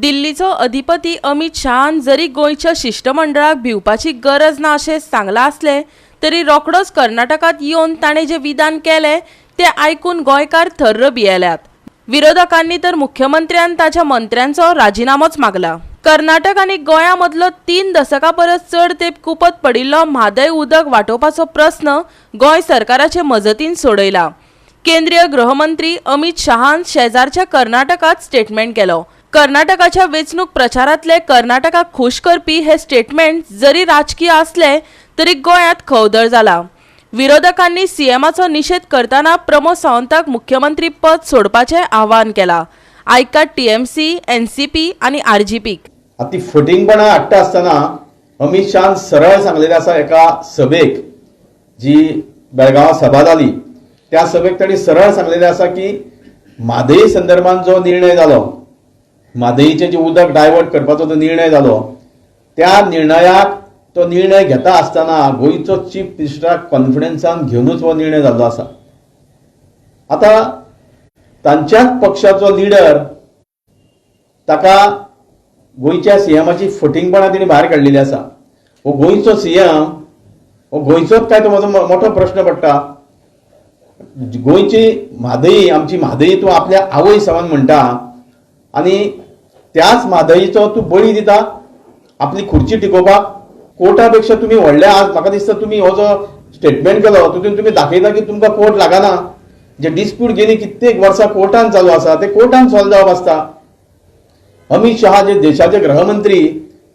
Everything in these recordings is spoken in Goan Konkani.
दिल्लीचो अधिपती अमित शहान जरी गोंयच्या शिश्टमंडळाक भिवपाची गरज ना अशें सांगलां आसलें तरी रोखडोच कर्नाटकांत येवन ताणें जें विधान केलें तें आयकून गोंयकार थर्र भियेल्यात. विरोधकांनी तर मुख्यमंत्र्यान ताच्या मंत्र्यांचो राजिनामोच मागला. कर्नाटक आनी गोंया मदलो 3 दसकां परस चड तेंप कुपत पडिल्लो म्हादय उदक वाटोवपाचो प्रस्न गोंय सरकाराचे मजतीन सोडयला. केंद्रीय गृहमंत्री अमित शहान शेजारच्या कर्नाटकात स्टेटमेंट केलो. कर्नाटकाच्या वेंचणूक प्रचारांतले कर्नाटकाक खूश करपी हे स्टेटमेंट जरी राजकीय आसले तरी गोंयांत खवदळ जाला. विरोधकांनी सीएमाचो निशेध करतना प्रमोद सावंताक मुख्यमंत्री पद सोडपाचें आवाहन केलां. आयकात टीएमसी, एनसीपी आनी आरजीपीक. आतां ती फटींगपणां हाडटा आसतना अमित शहान सरळ सांगलेलें आसा एका सभेक, जी बेळगांवां सभा जाली त्या सभेक तांणी सरळ सांगलेलें आसा की म्हादय संदर्भात जो निर्णय जालो, म्हादयचें जें उदक डायवर्ट करपाचो जो निर्णय जालो, त्या निर्णयाक तो निर्णय घेता आसतना गोंयचो चीफ मिनिस्टराक कॉन्फिडन्सान घेवनूच हो निर्णय जाल्लो आसा. आतां तांच्याच पक्षाचो लिडर ताका गोंयच्या सीएमाची फटींगपणां तिणें भायर काडलेली आसा. हो गोंयचो सीएम हो गोंयचोच काय तो म्हजो मोठो प्रश्न पडटा. गोंयची म्हादई, आमची म्हादई तूं आपल्या आवय समान म्हणटा आनी त्याच म्हादईचो तूं बळी दिता आपली खुर्ची टिकोवपाक. कोर्टा पेक्षा तुमी व्हडले आज म्हाका दिसता तुमी हो जो स्टेटमेंट केलो तितून तुमी दाखयता की तुमकां कोर्ट लागना. जे डिस्प्यूट गेली कित्येक वर्सां कोर्टान चालू आसा ते कोर्टान सॉल्व जावप आसता. अमित शहा जे देशाचे गृहमंत्री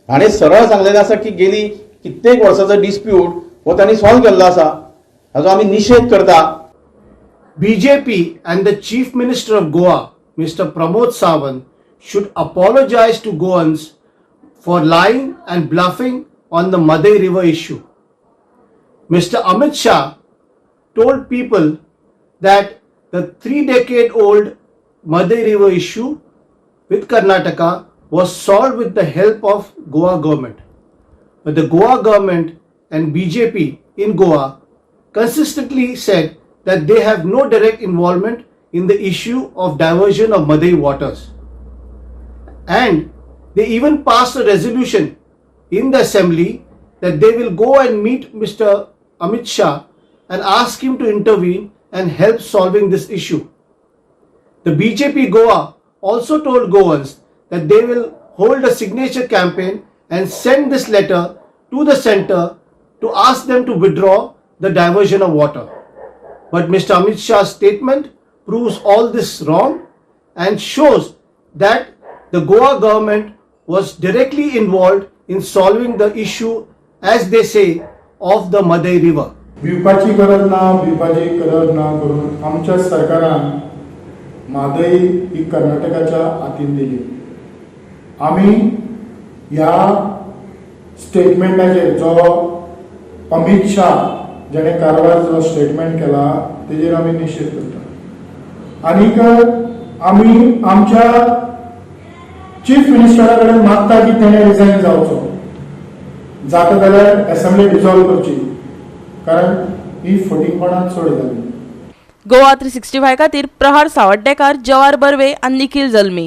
हाणें सरळ सांगलेलें आसा की गेली कित्येक वर्साचो डिस्प्यूट हो तांणी सॉल्व केल्लो आसा, हाजो आमी निशेध करता. BJP and the Chief Minister of Goa, Mr. Pramod Sawant, should apologize to Goans for lying and bluffing on the Mhadei River issue. Mr. Amit Shah told people that the 3 decade old Mhadei River issue with Karnataka was solved with the help of Goa government. But the Goa government and BJP in Goa consistently said that they have no direct involvement in the issue of diversion of Mhadei waters. And they even passed a resolution in the assembly that they will go and meet Mr. Amit Shah and ask him to intervene and help solving this issue. The BJP Goa also told Goans that they will hold a signature campaign and send this letter to the center to ask them to withdraw the diversion of water. But Mr. Amit Shah's statement proves all this wrong and shows that the Goa government was directly involved in solving the issue, as they say, of the Mhadei River. भिवपाची गरज ना, भिवपाची गरज ना करून आमच्या सरकारान म्हादय ही कर्नाटकाच्या हातीन दिली. आमी ह्या स्टेटमेंटाचेर जो अमित शाह जेणे कारवार जो स्टेटमेंट केला तेजेर आमी निशेध करता आनीक आमी आमच्या चीफ मिनिस्टरा कडेन मागता की तेणे रिजायन जावचो, जाता जाल्यार एसेंब्ली डिजॉल्व करची, कारण ही फटींगपणां चड जाली. गोवा 365 खातीर प्रहार सावड्डेकार, जवार बर्वे आनी निखिल जल्मी.